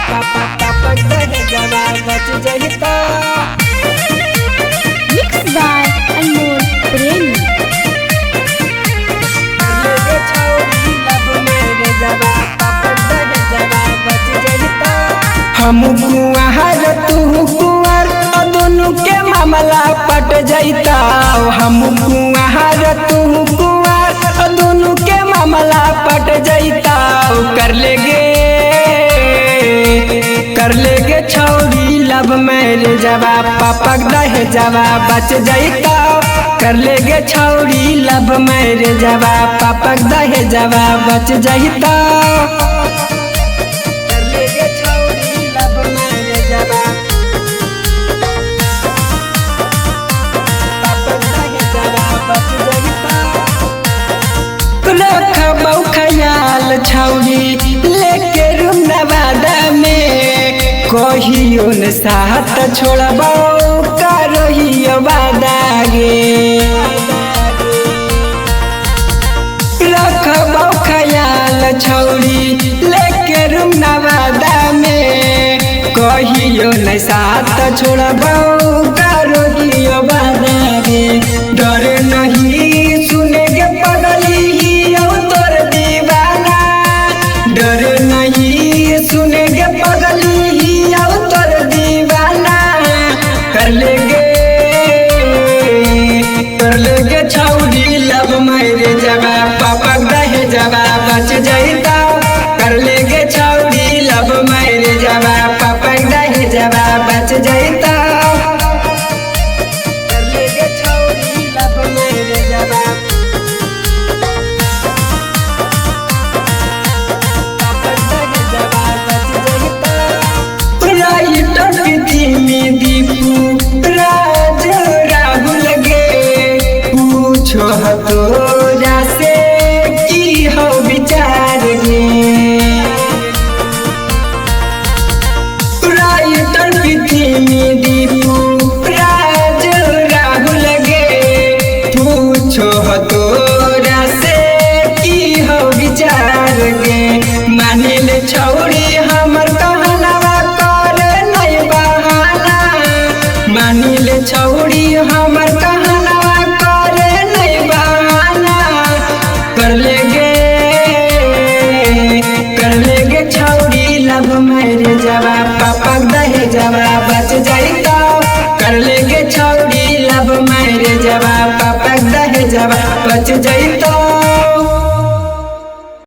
पापा दहेजवा बच जहिता। Mixed by Anmol Premi. हम कुआर तू कुआर दोनों के मामला पट जाता। हम कुआर तू कुआर दोनों के मामला पट जाता। कर लेगे छौरी लव मैरिजवा पापा दहेजवा बच जाता। कर लेगे छौरी लव मैरिजवा पापा दहेजवा बच जाता। कर लेगे छौरी लव मैरिजवा पापा दहेजवा बच जाता। रखबौ ख्याल छौरी लेके रूम नवादा में, कहियो न साथ छोड़बौ करहियो वादा गे। रखबौ ख्याल छौरी लेके रूम नवादा में, कहियो न साथ छोड़बौ करहियो वादा गे। डर नहीं सुने के पगली तोर दीवाना, डर नहीं सुने के पगली तोर दीवाना। कर लेगे छौरी लव मैरिजवा पापा दहेजवा बच जाता। कर लेगे छौरी लव मैरिजवा पापा दहेजवा बच जाता। कर लेगे छौरी लव मैरिजवा पापा दहेजवा बच जाता। राइटर दीपू राज राहुल गे, पूछो तोरा से की हो विचार गे। राइटर दीपू राज राहुल गे, पूछो तोरा से की हो विचार गे। मानिल छौरी